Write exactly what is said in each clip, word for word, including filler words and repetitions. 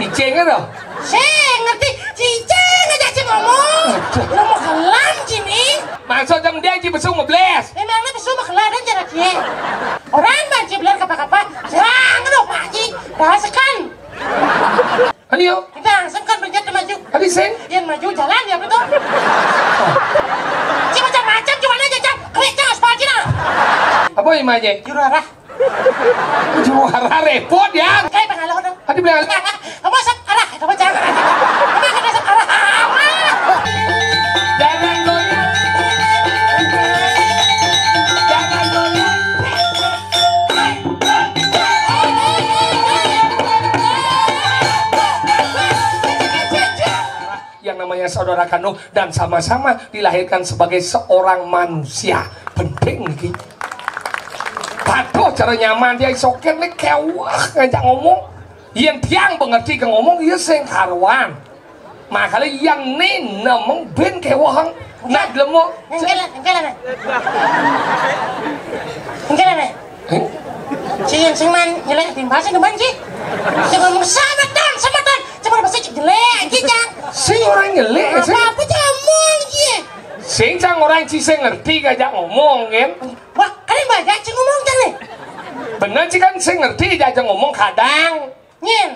Cicing to. Sing ngerti, cicing aja sing ngomong. Lu mau kelam sini. Maksud yang dia ci pesu ngebles. Emangnya pesu mah kelam aja, Cie. Orang banci beler kapa-kapa. Jangan lo, Pak Haji. Rasakan. Ayo. Kita langsung kan berjat maju. Tadi sing. Yang maju jalan ya, betul. Cuma macam-macam, cuma aja, Cang. Klik, Cang, aspal Cina. Apa imanya? Juru arah. Juru arah repot ya. Kayak pengalah dong. Tadi bilang. Kamu asap arah, kamu Cang. Kamu akan asap arah. Jangan goyang. Jangan goyang. Yang namanya saudara kandung dan sama-sama dilahirkan sebagai seorang manusia. Penting niki. Patuh cara nyaman dia isoken nih kewah ngajak ngomong. Yang tiang mengerti ke ngomong, iya sing karuan. Makanya yang nih nemeng ben kewah. Nah, gelemo. Enggak lah, enggak lah. Enggak lah. Ci yang sing man, jelek timbal sing demen ci. Sing ngomong sama ton, sama ton. Cuma bahasa cik jelek ci, Cang. Sing orang jelek, sing. Apa-apa ngomong ci. Sing Cang orang ci sing ngerti ngajak ngomong kan. Wah, kalian banyak ci ngomong Cang nih. Bener ci kan sing ngerti diajak ngomong kadang. Nyin.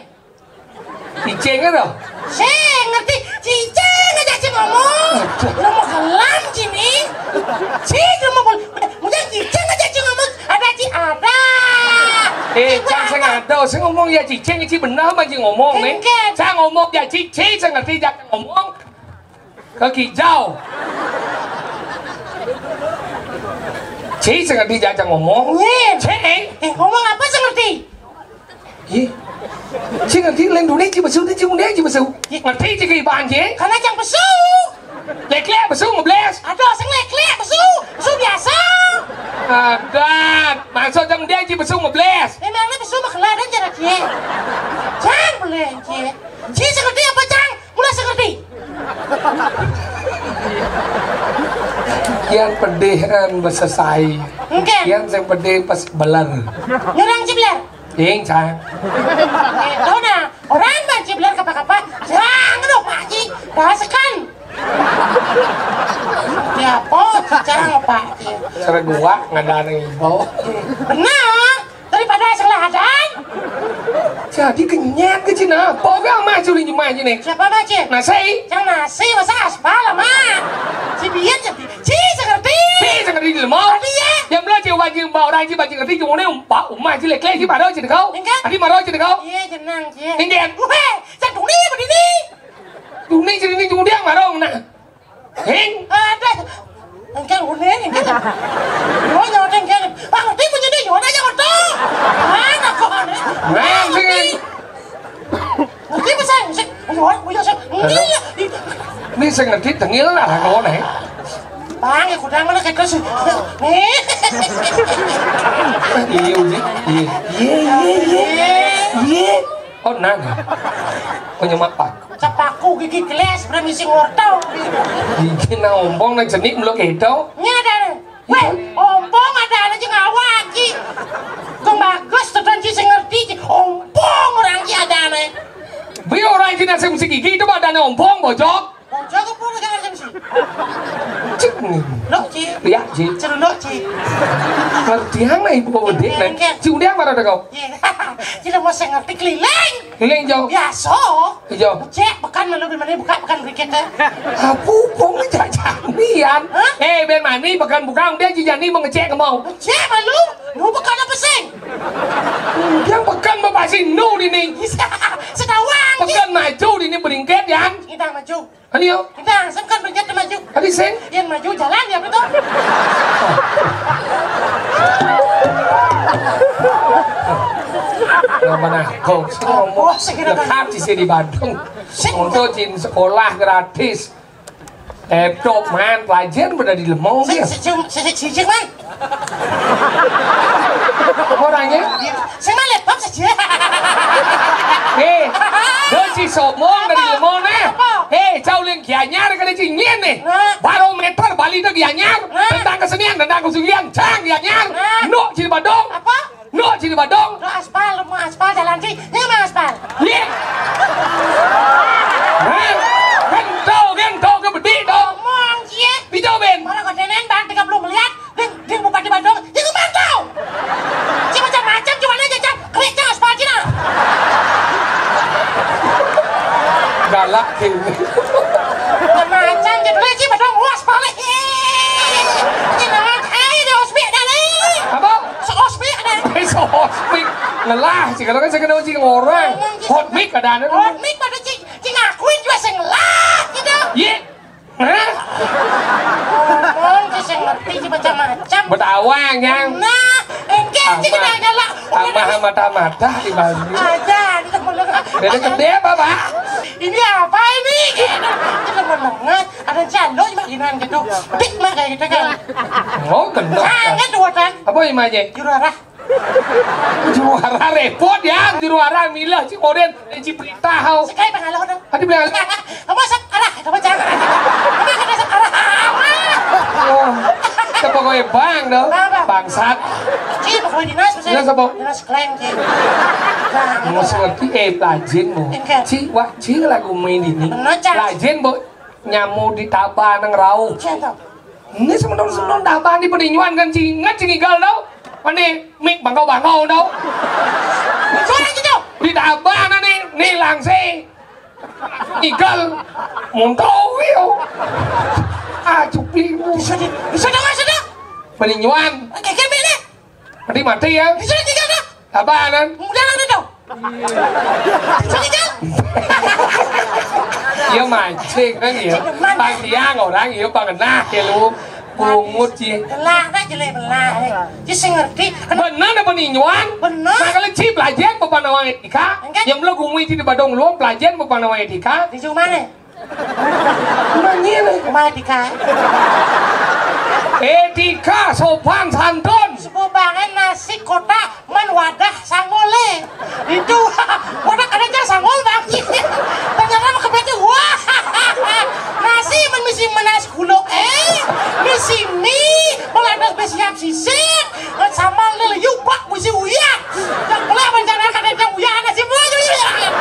Cicing to. Sing ngerti, cicing aja sing ngomong. Lu mau kelam sini. Ci lu mau bol. Mudah cicing aja sing ngomong. Ada ci ada. Eh, Ci Cang ada. Sing ada, sing ngomong ya cicing, ci bener apa ci ngomong nih? Enggak. Cang ngomong ya cicing, sing ngerti aja ngomong. Ke kijau. Ci sing ngerti aja ngomong. Nyin. Ci. Eh, ngomong apa sing ngerti? Ih. Ci ngerti leng duni ci besu, ci muni ci besu. Ngerti ci ke iban ci? Karena Cang besu. Leklek besu ngebles. Aduh, sing leklek besu. Besu biasa. Adat. Maksud yang dia ci besu ngebles. Emangnya besu mah kelar aja, Cang. Cang boleh ci. Ci sing ngerti apa, Cang? Mula sing ngerti. Yang pedih kan besesai. Enggak. Yang sing pedih pas beler. Nyurang ci beler. Ing, Cang. Eh, tahu nah, orang banci beler kapa-kapa. Jangan lo, Pak Haji. Rasakan. Ya apa, Cang, Pak Haji. Sere gua ngadane ibu. Benar. Daripada sing ladan. Jadi kenyat ke Cina. Apa gak maju di rumah ini? Siapa maju? Nasi. Yang nasi masa aspal, Mak? Si biar jadi. Ci, sing ngerti. Ci, sing ngerti di lemah. Tadi ya. Yang belum ci wajib bawa orang ci bajing ngerti cuma ni umpa umah ci lekle ci baru ci dekau. Enggak. Tadi baru ci dekau. Iya, jenang ci. Enggak. Weh, sing duni apa dini? Duni ci dini cuma dia baru nah. Hing. Ada. Engkel uning, engkel. Yo nyote engkel. Pak ngerti punya dia yo aja ngerti. Mana kok aneh? Nah, sing. Ngerti pesan sing. Yo, punya sing. Ini ya. Ini sing ngerti tengil lah kok nih. Bang, ya kudang mana kita sih. Nih. Iya, iya, iya. Iya, iya, iya. Iya. Oh, nah. Oh, nyemak paku. Cepaku gigi geles, premisi ngortau. Gigi na ompong na jenik mula kedo. Ini ada. Weh, ompong ada aja ngawak ki. Kok bagus tuh ci sing ngerti ci. Ompong orang ci ada nih. Bi orang ci nasi musik gigi itu badannya ompong, bojok. Bojok apa orang ci sih? Cek nih. Lo ci. Iya, ci. Cerunduk ci. Ngerti yang nih, ibu bawa dek nih. Ci udah marah dah kau. Iya. Ci udah mau sing ngerti keliling. Keliling jauh. Biasa. Iya. Cek pekan malu di mana buka pekan berikutnya. Aku pun ngejajanian. Hah? Eh, ben mani pekan buka dia jijani mengecek ke mau. Cek malu. Nu pekan apa sing? Yang pekan bapak sih nu di nih. Setawang. Pekan maju di nih beringket ya. Kita maju. Ayo. Kita langsung kan berjat maju. Tadi sing. Yang maju jalan ya betul. Yang mana? Kau ngomong. Oh, segera. Dekat di sini Bandung. Sing. Untuk jin sekolah gratis. Laptop man, pelajaran pada di lemong dia. Sing, sing, sing, sing, sing, man. Orangnya? Sing man laptop saja. Eh, dia si somong dari lemong nah. Apa? Eh, cau ling gianyar kada cingin nih. Nah. Barometer Bali itu gianyar. Nah. Tentang kesenian, tentang kesenian, cang gianyar. Nah. Nuk ciri badong. Apa? Nuk ciri badong. Lo aspal, mau aspal jalan sih. Ini mah aspal. Iya. Lah, gini. Macam judulnya sih, padahal luas balik. Ini nangan, eh, di ospek dah, nih. Apa? Seospek dah. Seospek. Ngelah, sih, kalau kan saya kena uji orang. Hot mic ada, ada. Hot mic pada cing, cing akuin juga sing ngelah, gitu. Iya. Hah? Ngomong, sih, sing ngerti, sih, macam-macam. Betawang, yang. Nah, enggak, cing, Ama-, nanya lah. Ama mata-mata di Bali. Aja, ini temen. Dia gede apa, Pak? Ini apa ini? Kita menengah, ada jando juga ginian gitu. Dik mah kayak gitu kan. Oh, gendong. Sangat dua kan. Apa imanya? Juru arah. Juru arah repot ya, juru arah milah, Cikoden, Ciprita, hau. Sekali pengalah dong. Tadi bilang. Kamu asap arah, kamu jangan. Kamu akan asap arah. Oh, kita pokoknya bang dong. Apa? Bangsat. Ci, pokoknya dinas, maksudnya. Dinas apa? Dinas klaim, Ci. Nah, mau ngerti, eh, pelajin, Bu. Enggak. Ci, wah, Ci lagu main ini. Bener, Cak. Pelajin, Bu. Nyamu di Taba nang rauh. Iya, toh. Ini semenung-semenung Taba di Peninyuan kan, Ci. Ingat, Ci, ngigal, tau? Mana mik bangkau-bangkau, tau? Suara gitu. Di Taba, nah, nih, nih, langsing. Igal. Muntau, yo. Ah, cupli. Bisa di, bisa dong, bisa dong. Peninyuan. Oke, oke, mik, nih. Mati-mati ya. Bisa di, dah. Apaanan? Udah, udah, udah. Bisa di, dah. Iya mancing kan ya. Cik, mana? Pang siang orang, iya pang genah ya lu. Bungut sih. Belah, dah jelek belah, eh. Ci sing ngerti. Bener apa Peninyuan? Bener. Makanya Ci pelajaran papan awang etika. Enggak. Yang belum gumi Ci di Badung lu pelajaran papan awang etika. Di rumah nih. Rumah nih, nih. Rumah etika. Etika, sopan, santun. Sebuah bangen nasi kotak, man wadah sanggole. Itu, wadah ada aja sanggol, Bang. Ternyata mah kebetnya, wah. Nasi, man misi, man nasi gulok, eh. Misi mie, malah ada besi siap sisik. Nggak sama lele, yuk, Pak, misi uyak. Yang boleh rencana kan yang uyak, nasi buah, yuk, yuk.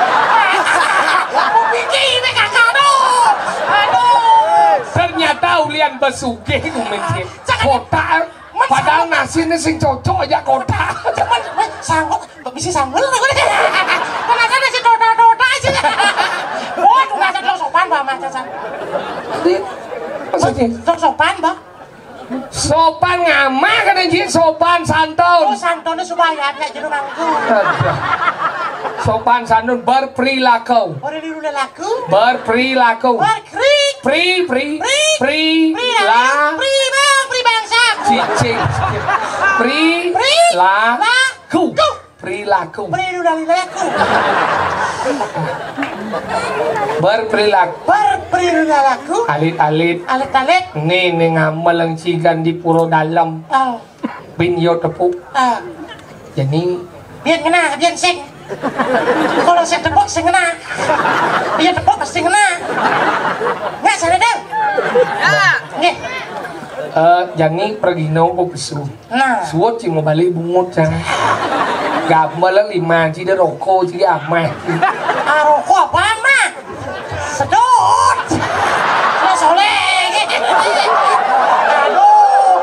Mau pikir ini kakak, aduh. Aduh. Ternyata ulian besugih, kumenci. Jangan. Kotak, padahal nasi ini sing cocok aja kotak. Cuman, weh, sanggup, bisa sambel. Kan ada nasi kotak-kotak aja. Oh, tuh nasi lo sopan, Pak, macam. Di, maksudnya? Lo sopan, Pak. Sopan ngamah kan, Ji? Sopan santun. Oh, santunnya supaya ada jero mangku. Aduh. Sopan santun berperilaku. Berperilaku. Berperilaku. Berkri. Pri, pri. Pri. Pri. Pri. La. Pri, bang. Pri bangsa. Cicing. Pri. Pri. La. La. Ku. Ku. Perilaku. Perilaku. Berperilaku. Berperilaku. Alit-alit. Alit-alit. Nih, nih ngamel yang cigan di Puro Dalam. Oh. Bin yo tepuk. Ah. Jadi biar ngena, biar sing. Kalau saya tepuk, saya ngena. Dia tepuk, pasti ngena. Nggak, saya dong. Nggih. Eh, jangi pergi nongko pesu. Nah. Suwut sih mau balik bungut, Cang. Gambar lah lima, sih dia rokok, sih dia amah. Ah, rokok apaan, Mak? Sedot. Mas Soleh. Aduh.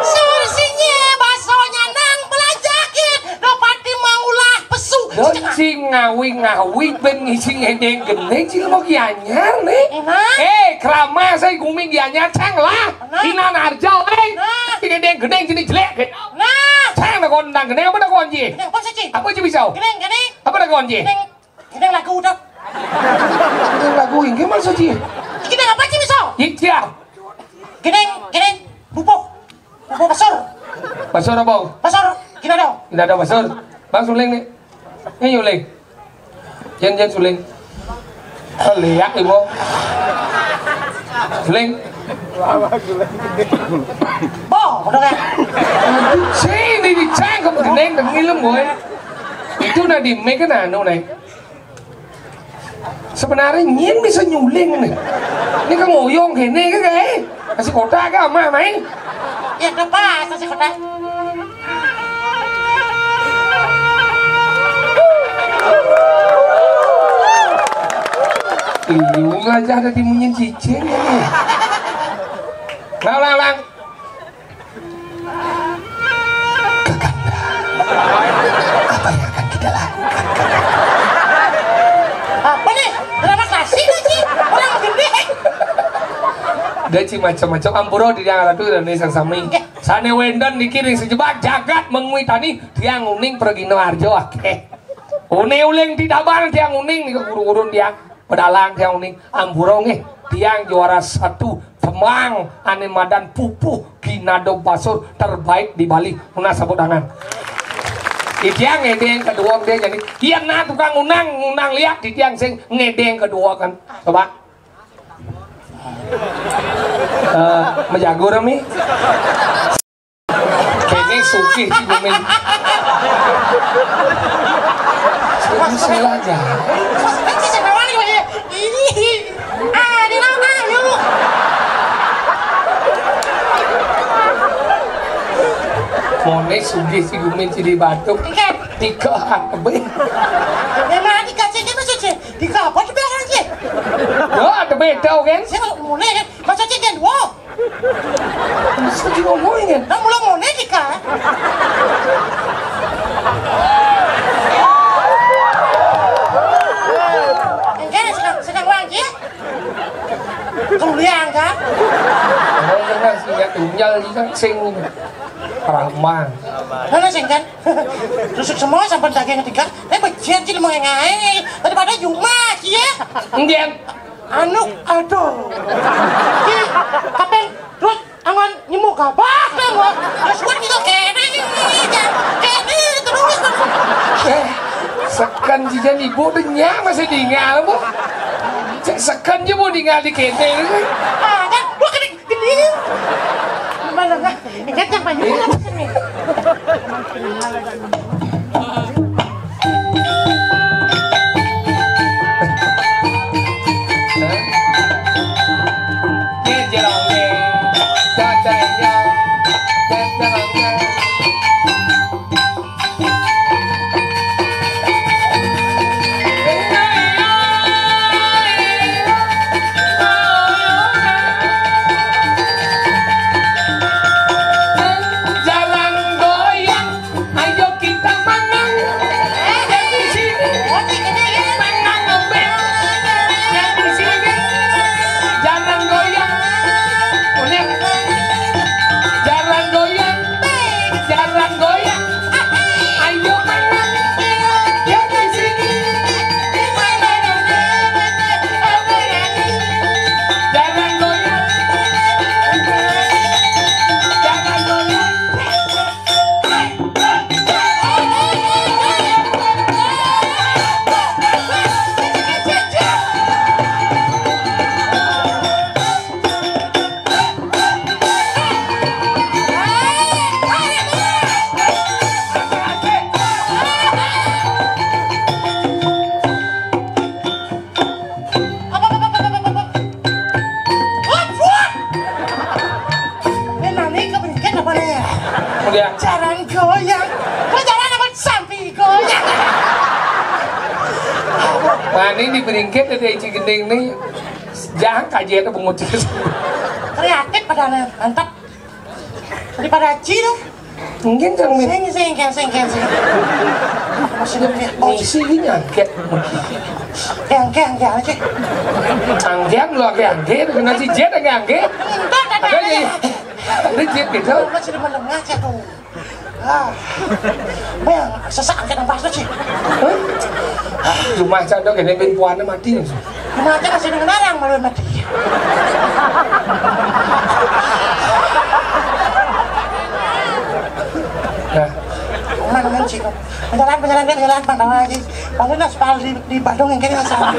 Sursinya, baksonya nang belajakin. Dopati mangulah pesu. Don sing ngawi-ngawi ben ngisi ngedeng gendeng sih mau gianyar nih. Emang? Eh, krama saya gumi gianyar, Cang lah. Nah. Inan Arjau, eh. Nah. Sing ngedeng gendeng sini jelek. Nah. Cang, ada kondang gendeng apa ada konji? Gendeng apa sih, Ci? Apa sih bisa? Gendeng, gendeng. Apa ada konji? Gendeng, gendeng lagu udah. Gendeng lagu ini maksud sih? Gendeng apa sih bisa? Iya. Gendeng, gendeng, pupuk. Pupuk pasur. Pasur apa? Pasur, gini dong. Tidak ada pasur. Bang Suling nih. Ini Yuling. Jen, jen Suling. Lihat ibu. Suling. Boh, udah kan? Sini dicangkep gendeng, dengilem gue. Itu udah di mic kan anu nih. Sebenarnya nyin bisa nyuling nih. Ini kan ngoyong gini kan, eh? Kasih kotak ke ama, main. Ya, udah pas, kasih kotak. Iya, aja ada di munyin cicing ini. Lang, lang, lang. Kakanda, apa yang akan kita lakukan, Kakanda? Apa nih? Drama klasik? Dadi macem-macem ampura titiang Ratu Ida Dané sareng sami. Sané wénten niki ring sajebag jagat Mengwi Tani, tiang uning pragina arja akéh. Uning uling tidabang tiang uning nika guru-gurun tiang, pedalang tiang uning ampura nggih. Tiang juara satu Temang ané madan pupuh Ginado Basur terbaik di Bali. Nunas tepuk tangan. Titiang ngedeng kedua dia jadi. Iya nah tukang unang, unang liat titiang sing ngedeng kedua kan. Coba. Eh, majagur, Mi. Kéné sugih di Bumen. Sugih sela aja. Ah, di mana, yuk? Moné sugih si Gumin Cili Batuk. Oké. Tiga, ah, tebih. Memang dikasih dia maksud sih. Tiga apa tuh bilang sih? Yo, ada beda kan? Saya kalau mulai kan, masa sih kan, wow. Mesti diomongin. Nah, mula moné dika. Enggak, sedang, sedang wanci. Kuliah enggak? Oh, kena sih ya, tinggal di sing ramah. Mana sing kan? Rusuk semua sampai daging tiga. Eh, becet sih mau ngae. Daripada jumah sih ya. Enggak. Anu, aduh. Ki, kaping terus angon nyemu gabah kan, wah. Terus kuat gitu, kéné, kéné terus. Eh, seken jijan ibu denyak masih tinggal, Bu. Cek seken aja mau tinggal di kéné. Ah, kan, gua kena gini. Gimana, Kak? Ingat yang banyak. Jalan goyang, ayo kita mangang. Yang di sini, mangang lembek. Yang di sini, jalan goyang. Unik. Jalan goyang, jalan goyang. Ayo mangang. Yang di sini, mangang lembek. Jalan goyang. Jalan goyang. Apa, apa, apa, apa, apa, apa? Ampun! Ini nani kebencian apa nih? Udah. Jalan goyang. Lu jalan apa sampai goyang? Nah, ini di Beringkit ada Eci Gending nih. Jangan kaji itu pengucis. Kreatif pada mantap. Daripada Aci tuh. Mungkin yang min- Sing, sing, sing, sing, sing. Masih ada lihat. Oh, si ini angket. Angke, angke, angke aja. Angkean lu angke, angke. Kena si Jet angke, angke. Enggak, ada Ada aja. Jet. Ada Jet gitu. Masih ada menengah aja tuh. Ah. Bang, sesak angke nang pas tuh sih. Hah? Rumah cadok ini pin puannya mati langsung. Mati masih nang narang malu mati. Nah, mana men sih kok? Penjalan, penjalan, penjalan, Bang, tahu aja. Paling aspal di, di Bandung yang kayaknya sama.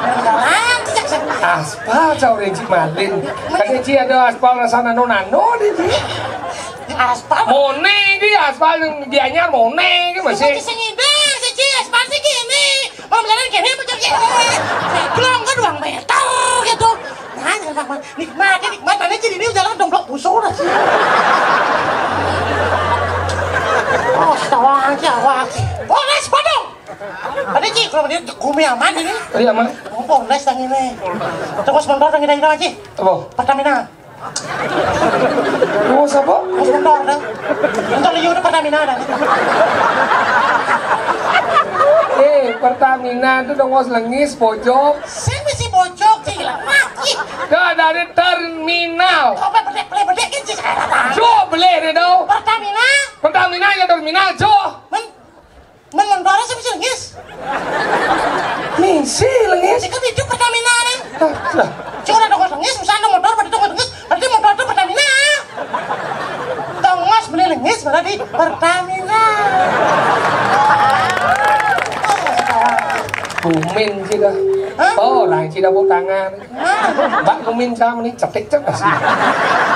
Penjalan, cek, cek. Aspal, cau Renci Malin. Kan Renci ada aspal rasa nano-nano di sini. Aspal. Moné iki aspal yang Gianyar moné iki masih. Sing ide, siji aspal sing kene. Mau jalan kene apa jalan kene? Blong kan dua meter gitu. Nah, nikmat, nikmat, nikmat. Mana jadi ini jalan domplok busur aja. Oh, tawa aja, wah. Polres Badung. Ada sih, kalau dia gumi aman ini. Iya, aman. Oh, Polres yang ini. Terus motor yang ini aja. Apa? Pertamina. Lu siapa? Mas Bendor, dah. Entar liu udah Pertamina, dah. Eh, Pertamina tuh dong, Mas, lengis, pojok. Sing misi pojok, gila. Mati. Ka dari terminal. Apa bedek, bedek, bedek, ini sih, saya kata. Jo, beli deh, dong. Pertamina. Pertamina ya terminal, jo. Men, men, men, Misi lengis. Sing kan ijo Pertamina nih. Lah, cuma ada kok lengis, misalnya motor pada tongos lengis, berarti motor itu Pertamina. Tongos beli lengis berarti Pertamina. Gumin sih dah. Hah? Oh, orang sih dah buat tangan. Hah? Mbak Gumin sama nih cetik cepat sih.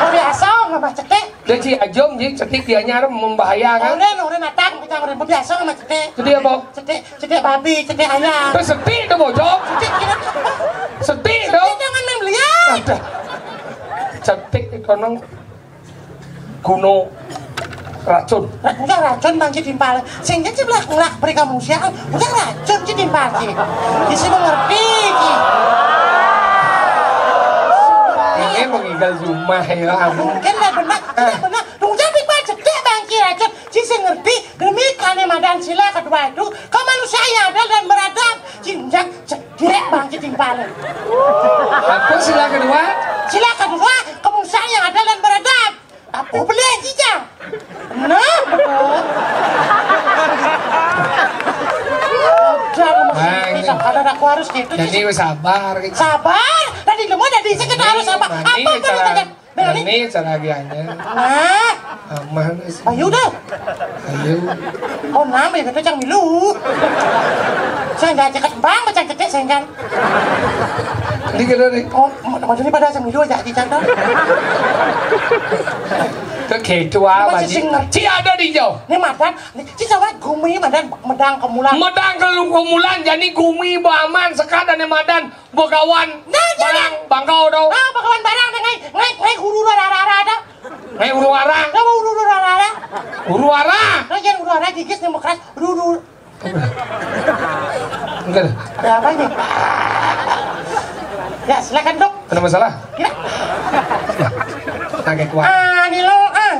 Oh, biasa nggak, Mas, cetik. Dia si Ajom, jadi cetik dianya membahayakan. Orang, orang natang kita orang biasa sama cetik. Jadi apa? Cetik, cetik babi, cetik ayam. Terus cetik itu bojok. Cetik kita. Cetik itu. Cetik jangan main lihat. Ada. Cetik itu nang guno racun. Enggak racun, Bang, Ci timpal. Sing Ci belah ngelak beri kamu siang. Enggak racun, Ci timpal, Ci. Isi mengerti, Ci. Ini mengigal jumah ya, ampun. Mungkin lah benar, tidak benar. Dong, jadi Pak cetek, Bang, Ci racun. Ci sing ngerti, demi kane madan sila kedua itu, ke manusia yang adil dan beradab. Ci njak cetek, Bang, Ci timpal. Apa sila kedua? Sila kedua, ke manusia yang adil dan beradab. Apa boleh aja, Jang? Nah, betul. Jangan Bang, mesti ada aku harus gitu. Jadi wis sabar gitu. Sabar. Tadi lemah, tadi saya kita harus sabar. Mani, apa cara, perlu tadi? Mani, cara lagi aja. Nah. Aman sih. Ayo dah. Ayo. Oh, nama ya, kita Jang milu. Saya nggak cekak bang, macam cetek saya kan. Ini kita nih. Oh, ma-, maksudnya pada Jang milu aja di sana. Ke gitu apa, Ci? Ci ada di jauh. Ini madan, ini Ci coba gumi madan medang kemulan. Medang ke lu kemulan, jadi gumi baman sekat dan madan begawan. Nah, jadi. Barang bangkau dong. Ah, begawan barang deh, ngai, ngai, ngai, huru rara rara dah. Ngai huru rara. Dah, huru rara rara. Huru rara. Nah, jangan huru rara, gigis nih, bekeras. Huru, huru. Enggak ada. Ada apa ini? Ya, silakan, Dok. Ada masalah? Tidak. Kaget kuat. Ah, ini lo, ah.